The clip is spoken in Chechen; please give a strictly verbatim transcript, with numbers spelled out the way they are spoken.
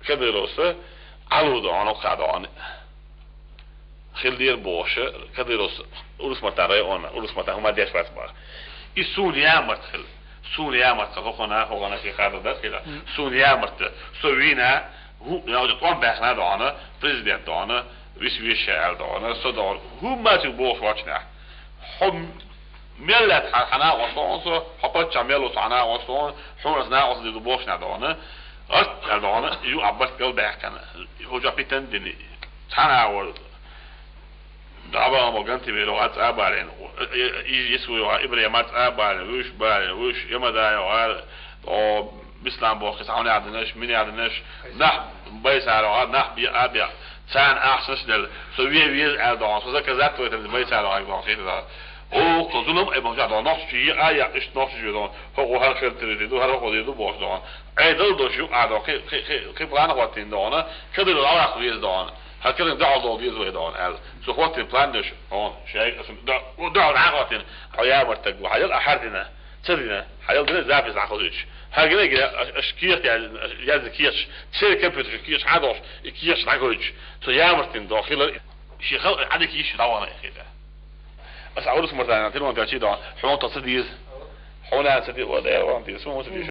Кадыровс Ӏалу доӀана кхаъ доӀана. Хила дера бохуш, Кадыровс Урус-Мартан района, Урус-Мартан хӀума деш вац боху. И суна ямарт хила. Суна ямарт хила, хӀокхуна, хӀокхуна шен хадо дас хила. Мгм. Суна ямарт, со вийна, хӀу-, я уже тӀом баьхна доӀана, президент доӀана, вис вешшаьл доӀана, со доӀана. ХӀумма цуьнга бохуш вачнехь. Хьо мел лаьтта хьан, хьан накъост ву со, хьо паччахь мел ву со, хьан накъост ву, хьуна ас накъост дийр ду бохуш нах доӀана. Ас аьлла доӀана, ю Ӏаббарт гал баьккхина. ХӀокху чохь питан дина. Цхьана агӀор. ДӀабахама Гантимиров а цӀа а балийна. И, и, и, Ису йоха, Ибрема цӀа а балийна, вуьш балийна, вуьш, Ямадаев а, о, Бислам боху, цхьа хьуна яхь динаш, мина яхь динаш, нах, Байсаров а, нах бе а бе. Царна ахчанаш делла. Со вен веза аьлла доӀана, со заказать вайтар Байсаров а доӀана, хета да. О, кхо зулам, ай, боху, доӀана, нохчий, а, я, иштта нохчий доӀана. ХӀокхо хӀара хила тирди ду, хӀара хӀокхо дийр ду боху доӀана. Ай, дал дош ю, а, доӀана, кхи, кхи, кхи, кхи план хӀоттийна доӀана, кадыра лавах веза доӀана. ХӀара кадыра дӀахьо долу деза вай доӀана, аьлла. Со хӀоттийна план деш, хӀун, шайга, аса, да, да, дӀахьо хӀоттийна. Хьо ямарт стаг ву, хьан ял а хьардина, ца дина, хьан ял дина запись дӀахозуьйтуш. ХӀара гина гира, аш, аш кехат яз-, язна кехаташ, церан компьютерш кехаташ хьан долуш, и кехаташ дӀахозуьйтуш. Со ямарт дина доӀана, хилар, шен халкъ Ӏадика йиш дӀавахана и хета. Аса Урус-Мартана телефон тӀе чий доӀана, хьуна тхо ца деза. Хьуна ца деза, о, да, ван деза, суна ца деза.